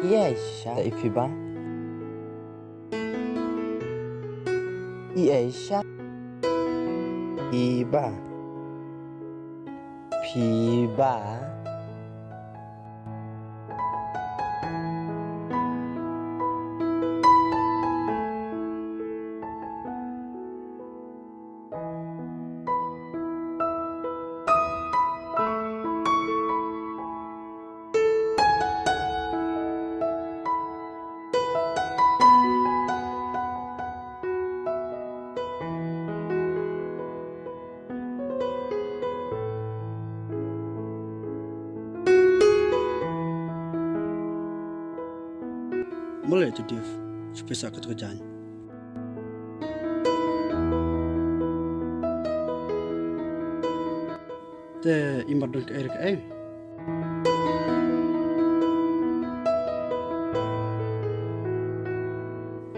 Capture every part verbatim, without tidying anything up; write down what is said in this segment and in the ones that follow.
Ïa sha i phi ba. Ïa sha i ba. Phi ba. Balei te Dev shu peit sha katu ka jaiñ? Te i mat don kaei re kaei.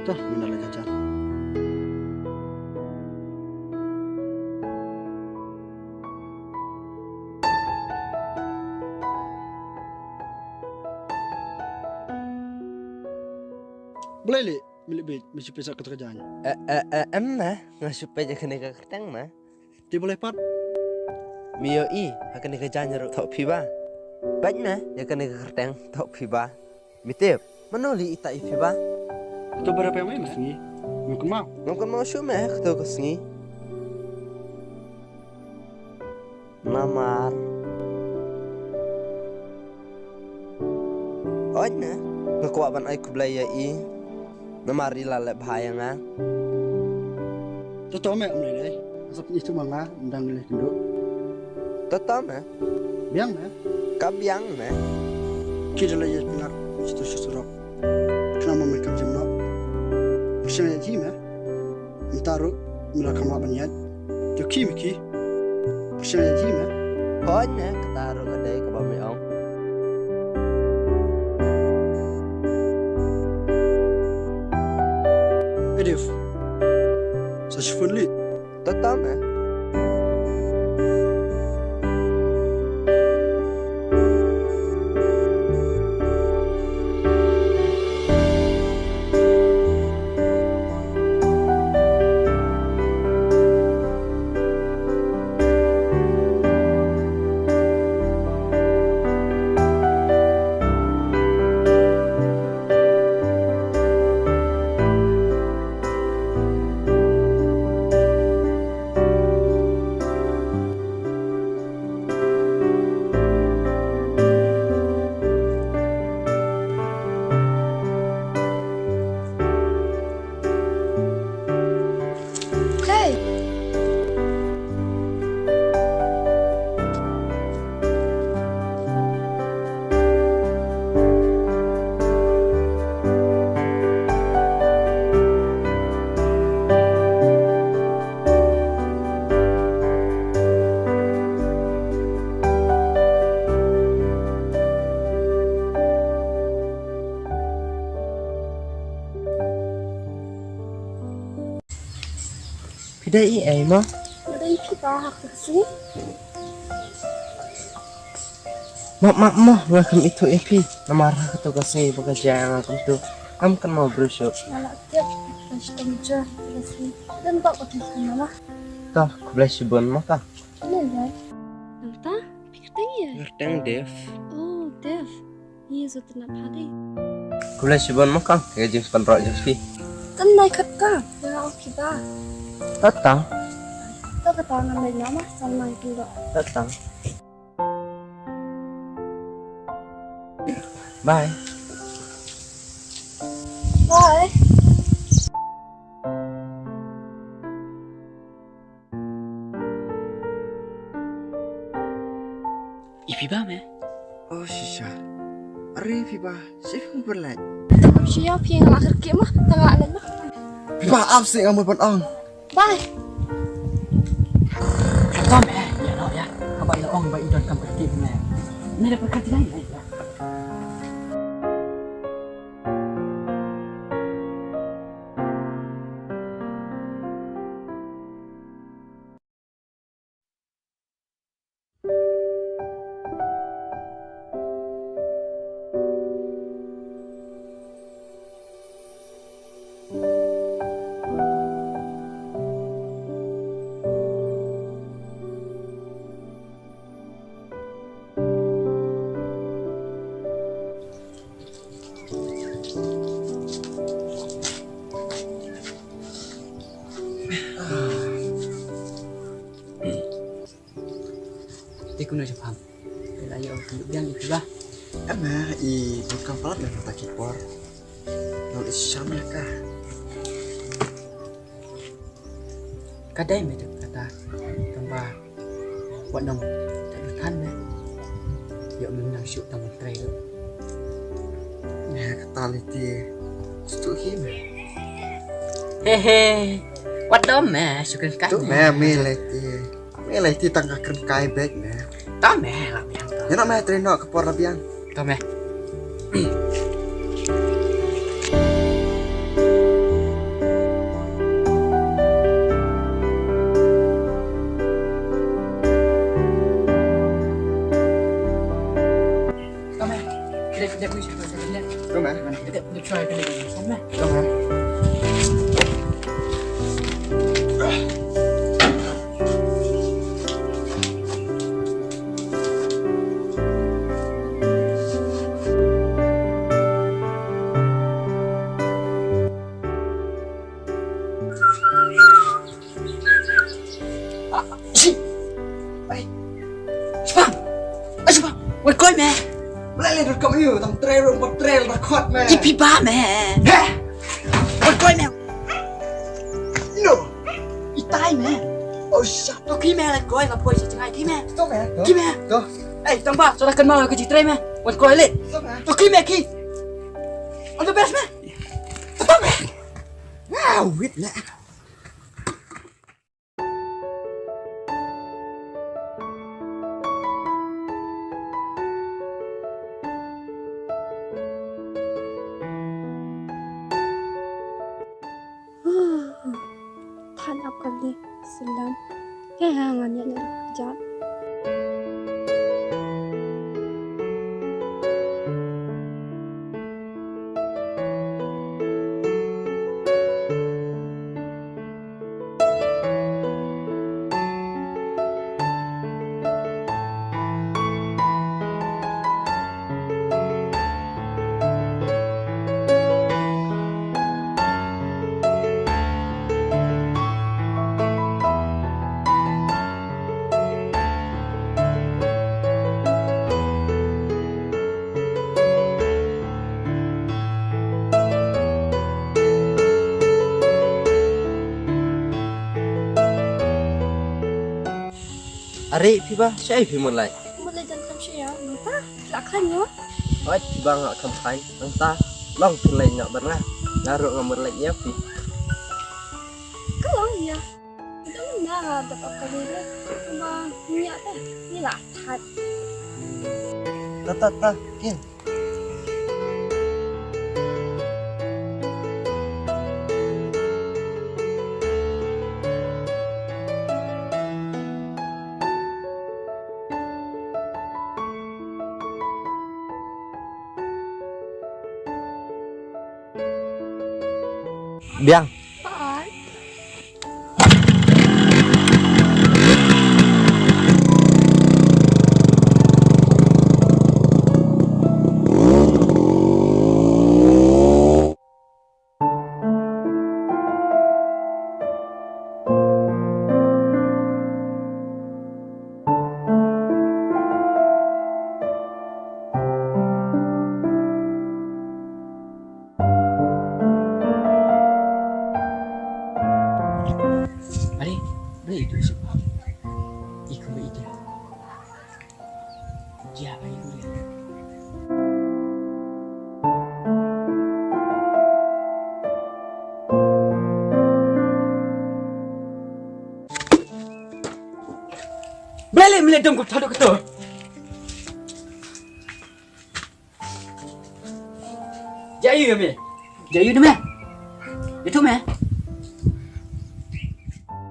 Te mynta leit hajan. Balei lei, me leit beit, me shu peit sha katu ka jaiñ? Eh, eh, eh, em me, nga shu peit ïa kane ka kyrteng me. Te balei pat? Me ïohi ha kane ka jaiñ ruh thoh phi ba. Peit me ïa kane ka kyrteng thoh phi ba. Me tip mano lei ita i phi ba? Kato ba da phi ong ïa me sngi. Ngam kynmaw. Ngam kynmaw shuh me kato ka sngi. Namar. Oi na, nga kwah ban ai khublei ïa i. Namar i la leh bha ïa nga. To to me, ym lei lei. Sop ni tu ma nga, ym dang lei kynduh. To to me. Biang me. Ka biang me. Ki da lei ïa pyngat sha tu sha surok. Khnang ma me kam jam noh. Pyrshang ïa ji me. Mynta ruh me la kham lah ban ïaid. Ïoh ki me ki. Pyrshang ïa ji me. Hooid me, kata ruh ka dei kaba me ong. Edif. Sa shifun li. To to me. Hey. Phi dei i ei mo? Nga dei i phi ba ha ka sngi. Map map mo, nga khlem ithuh ïa phi. Namar ha kato ka sngi ba ka jia nga kumto, ngam kynmaw briew shuh. Nga la tip ba shitom jur ha kato ka sngi. Don ba ka phi kynmaw ma. To khublei shibun mo ka. Khublei. Nangta phi kyrteng ïa? Kyrteng Dev. Oh Dev. Ïa, zut na phadi. Khublei shibun mo kong, ïa jingpynroh jong phi. Tang nai khat ka, ïa ong phi ba. Tata. Tata ka tang nai nama, tang nai pynroh. Tata. Bye. Bye. I phi ba me? Oh shisha. Are phi ba, shi phi ba lait. Tang shi ya phi nga la kyrkieh ma, tang la lait ma. Phi ba ap sih nga mut ban ong. Bye. Ka me, ïa no ïa. Haba ïa ong ba i don kam kyrkieh me. Ni da pyrkhat dai ïa. Te kumno shaphang? Te la ïoh ka biang ïa phi ba. Em ma i bun kam palat lem ta ki por. Nol i sham ïa ka. Ka dei me te kata. Tang ba wat nang ta du than me. Ïoh me nang shu tang ban trei. Ïa kata lei te. Stu hi me. He he. Wat dom me shu kren kai. Tu me me lei te. Me lei ti tang ka kren kai bek me. Ta me la biang ta. Ïa no me trei no ka por la biang. Ta me. Ta me. Dep dep ni shu ta me. Ta me. Dep dep shu ta me. Ta me. Ai. Shipang. Ai, shipang. Wan kloi me. Balei lei dot kam ïu tang trei ruh ba trei la khot me. Ipi ba me. He. Wan kloi me. No. Itai me. Oh shit. To ki me la kloi nga poi sa jngai ki me. To me. Ki me. To. Ei, tang ba, sa la kan ma ka ji trei me. Wan kloi le. To me. To ki me ki. All the best me. To me. Wow, wit le. Than ap kali silam. Te ha ngan ïa na jat. Are phi ba, shaei phi mut lait? Mut lait jan kham sha ïa, nangta la khlaiñ mo? Hooid, phi ba nga kham khlaiñ, nangta long phi lait noh bad nga, nga ruh nga mut lait ïa phi. Ka long ïa. Dang na nga dap ap ka dei. Ba nia te. Ni la that. Ta ta ta. Kin. Biang. Pat. Are, ba ïeit u sngewbha. I kumba ïeit. Ïa, ai, ïa. Balei me leh dum kumta haduh kato? Jia ïa me. Jia ïa me. Ïathuh me.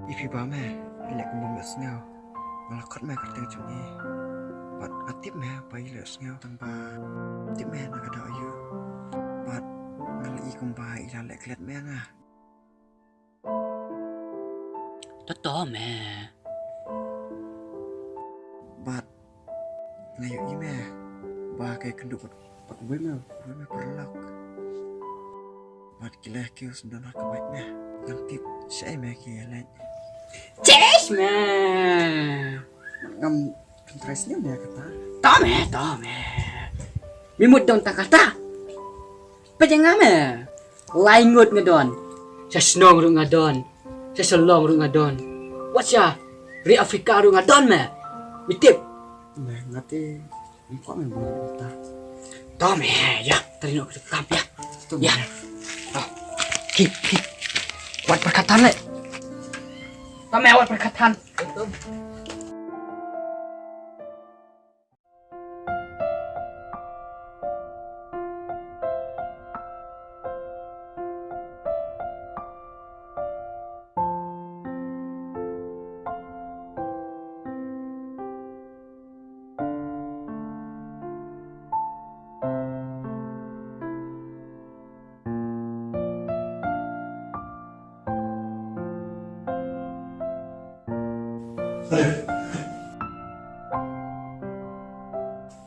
Ïa phi ba me, leh kum bym ïohsngew. Nga la khot me kyrteng jong i. Bad nga tip me ba i la ïohsngew tang ba tip me na ka daw aïu. Bad nga la i kumba i la leh klet me ïa nga. To to me. Bad nga ïohi me ba ka ïakynduh bad uwei me, uwei me paralok. Bad ki la ïakiew sngewdon ha ka bike me. Ngam tip shaei me ki ïaleit. Chesh me. Ngam Kan trai snem ïa kata. Tome, tome. Mi mut don ta kata. Peit ïa nga me. Lai ngut nga don. Sha shnong ruh nga don. Sha Shillong ruh nga don. Wat sha ri Afrika ruh nga don me. Mi tip. Me nga te. Em kwah me bun ta. Tome, ïa, tari nok kita ya. Tome. Ïa. Oh. Ki, ki. Wat pyrkhat than le. Tome, wat pyrkhat than.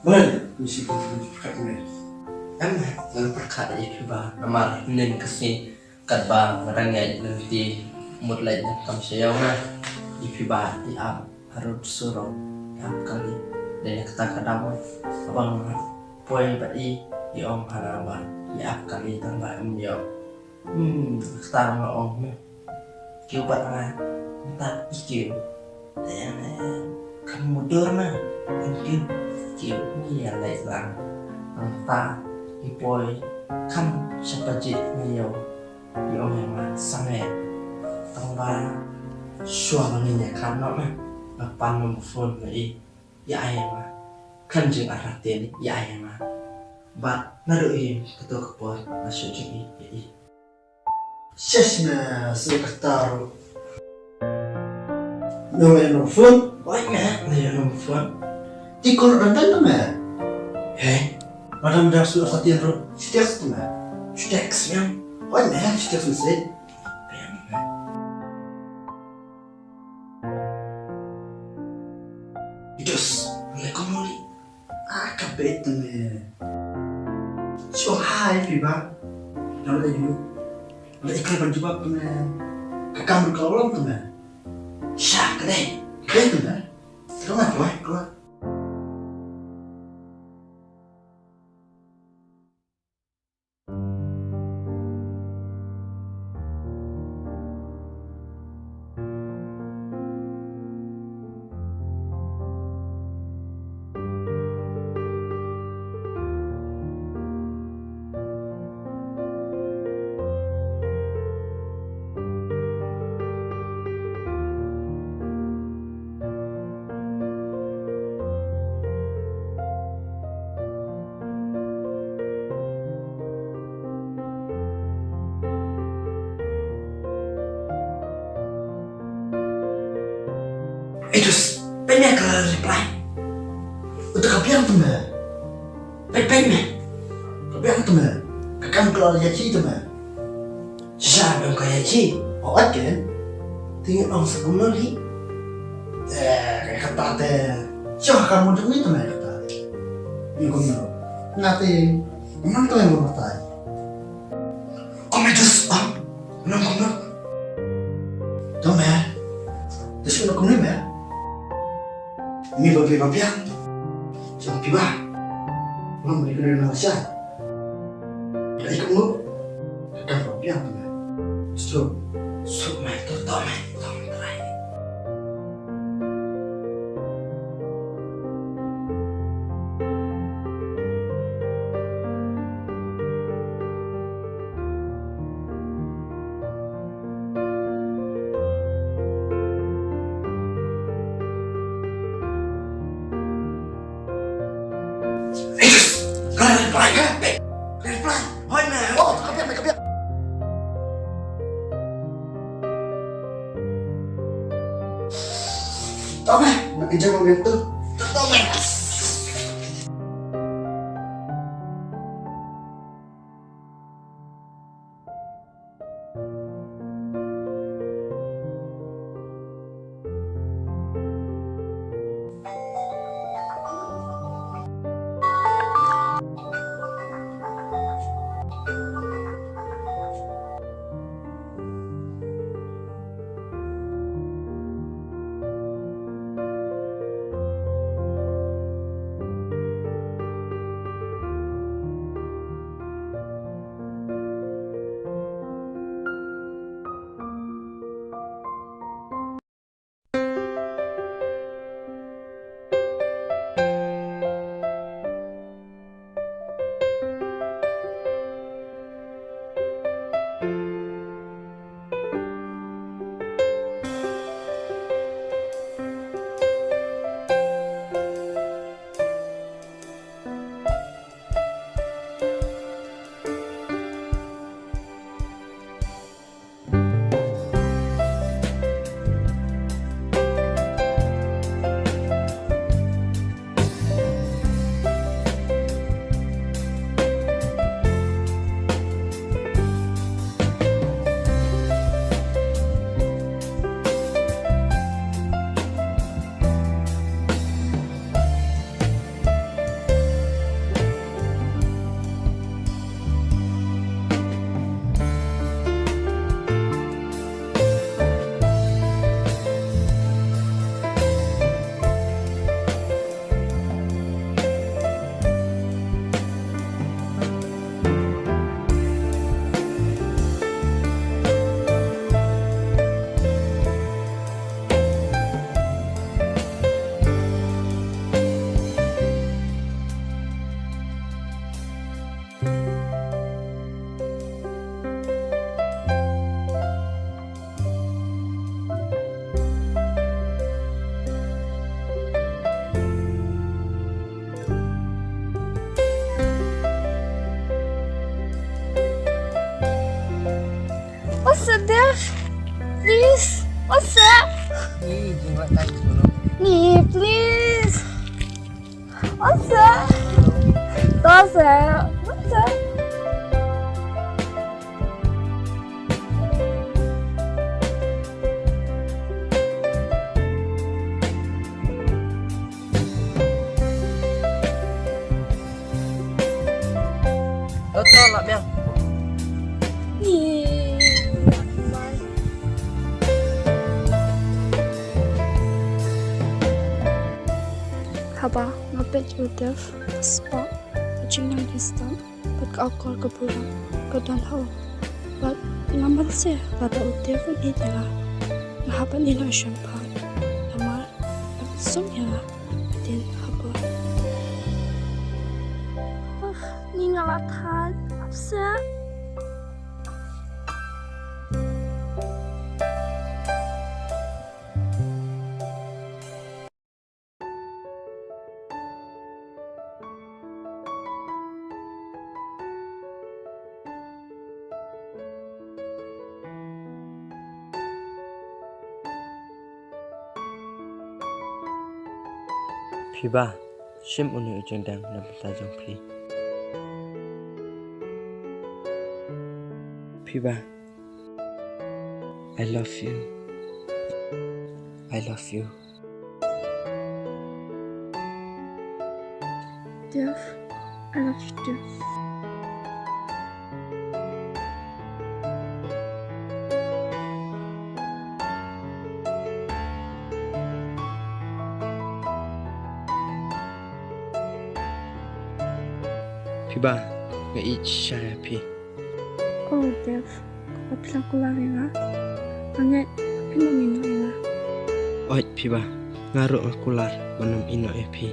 Balei? Misi pun pyrkhat ne. Em, ngan pyrkhat ïa phi ba namar nen ka sngi katba nga dang ïaid lynti mut leit na kam sha ïew na. Ïa phi ba i ap harud surok i ap kali. Dei na kata ka daw haba nga poi bad i i ong hana ba i ap kali tang ba em ïoh. Hmm, kata nga ong me. Kiew bad nga, mynta i kiew. Te ïa me, kan mudur na. Kan kiew, kiew ni ïa leit lang. Mynta i poi, kan sha pajit me ïoh. I ong ïa nga, sangeh. Tang ba shuwa ba ngin ïa khan noh me. Nga pan number phone me i, ïa ai ïa nga. Kan jing arate ni, ïa ai ïa nga. Bad naduh ïa kato ka por nga shu jing i, ïa i. Shish me, shu kata ruh. Nong ïa nong phone? Oi me, nong ïa nong phone. Ti call dang dang me. He? Madam dah shu sa tian ruh. Shi text me. Shi text me. Oi me, shi text me sih. Idus, ngai kong noli. Ah, ka beit te me. Shu hai phi ba. Dang da yu. Da ikra ban jubab te me. Ka kam ka long te me. Sha ka dei. Ka beit te me. Ka dei ma tuai, tuai. Idus, peit me ka reply. Uta ka biang te me. Peit, peit me. Ka biang te me. Ka kam ka la ïa chi te me. Shisha me ka ïa chi. O at ken. Te ngi ong sa kumno hi. Eh, ka kata te. Shisha ka mun jong ngi te me kata. Ngi kumno. Na te. Ngi nang te ngi kumno tai. Ong me just, ah, nang kumno? To me. Te shu nang kumno me? Me ba phi ba biang. Jong phi ba. Nang me kena nang sha. Dai kumno? Ka ba biang me. Shu. Shu me to, to me, to me trai. Ka reply ka, ka reply. Hoi na, oh, ka biang, ka biang. Tama, nak kerja malam tu. Tama. Sa, masa. Ơ, to lah biang. Ih. Haba nga peit u Dev, ka spah, ka jingnang distance bad ka akor ka burom ka don ha u. Bad nga mynta lada u Dev un ïeit ïa nga, nga hap ban ïeh noh shemphang. Namar nga sngewsih ïa nga. Hadien haba, ah, ni nga la thait, ap seh. Phi ba, shim une u jingdang na bynta jong phi. Phi ba, I love you. I love you. Dev, I love you too. Phi ba, nga ïeit shisha ïa phi. Oh Dev, ko phi la kular ïa nga? Nga ngeit phin ym ïehnoh ïa nga. Oi phi ba, nga ruh nga kular ban ym ïehnoh ïa phi.